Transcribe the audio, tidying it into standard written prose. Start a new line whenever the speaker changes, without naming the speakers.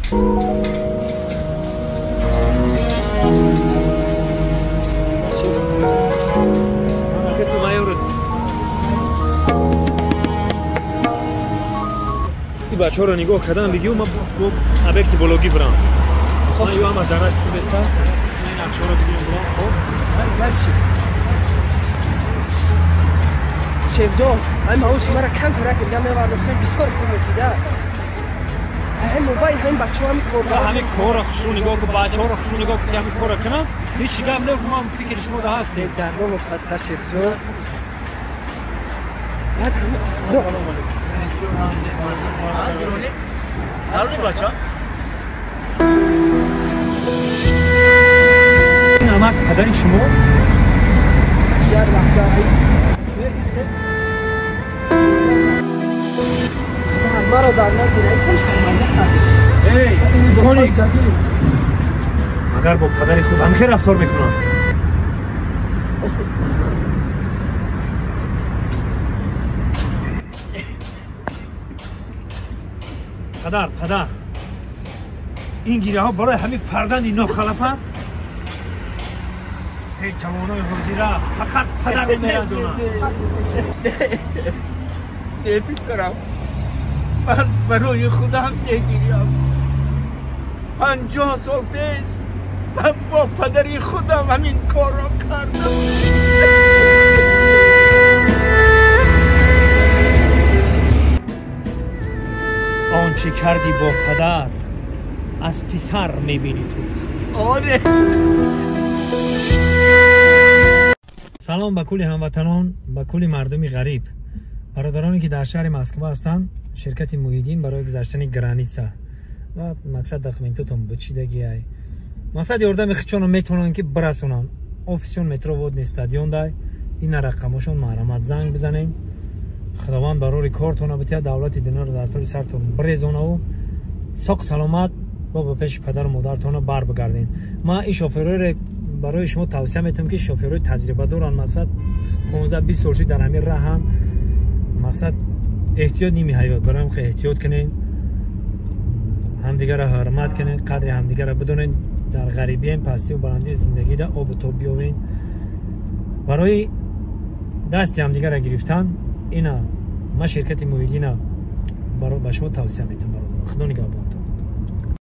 Бачаҳоро нигоҳ кардан бигӯ, ман бо объекти бологӣ бирам. Ман ё ҳама дараш беста, ин нақшаҳоро бигирам бирам. Хоб?
Шефҷон, ай маоши мара кам кара кирда мевардоштам, бисёр хуб мешида. Ҳай мобайл, ҳай бачаҳо ҳами кор.
Ҳами корро хушрӯ нигоҳ кун, бачаҳоро хушрӯ нигоҳ кун, ки ҳами корро кунам. Ҳеҷ гап не, ман фикри шумо да ҳастем.
Дарномо садқа, шефҷон.
Ин амак падари шумо?
Як лаҳза, раис. Маро дар назди раисам шарманда кард.
Эй, Тоник! Магар бо падари худ ҳамхел рафтор мекунам? Падар, падар, ин гираҳо барои ҳамин фарзанди нохалафанд? Ҳеҷ ҷавонои ҳозира фақат падарро меранҷонанд.
Не, писарам, ман барои худам мегирям. 50 сол пеш ман бо падари худам ҳамин корро кардам.
Он чӣ кардӣ бо падар, аз писар мебинӣ ту.
Оре.
Салом ба кулли ҳамватанон, ба кулли мардуми ғариб. Бародароне ки дар шаҳри Москва ҳастанд, ширкати Муҳиддин барои гузаштани граница ва мақсад документотон бичидагиай. Мақсад ёрдами хичонро метавонанд ки бирасонанд. Офисшон метро Водный стадион дай. Ина рақамошон маҳрамат занг бизанед. Худованд барори кортона бития, давлати дунёро дар тори сартон бирезонаву соқ саломат бо ба пеши падару модартона бар бигарден. Ман ин шоферҳоеро барои шумо тавсия метавам ки шоферҳои таҷриба доранд, мақсад 15-20 сол ши дар ҳамин раҳанд. Мақсад эҳтиёт ними ҳаёт, барои хеле эҳтиёт кунед, ҳамдигарро ҳурмат кунед, қадри ҳамдигарро бидонед, дар ғарибиям пастию баландии зиндагида обу тоб биёвед. Барои дасти ҳамдигарро гирифтан ина ман ширкати Муҳиддина ба шумо тавсия метавам, бародар. Худо нигаҳбонтон.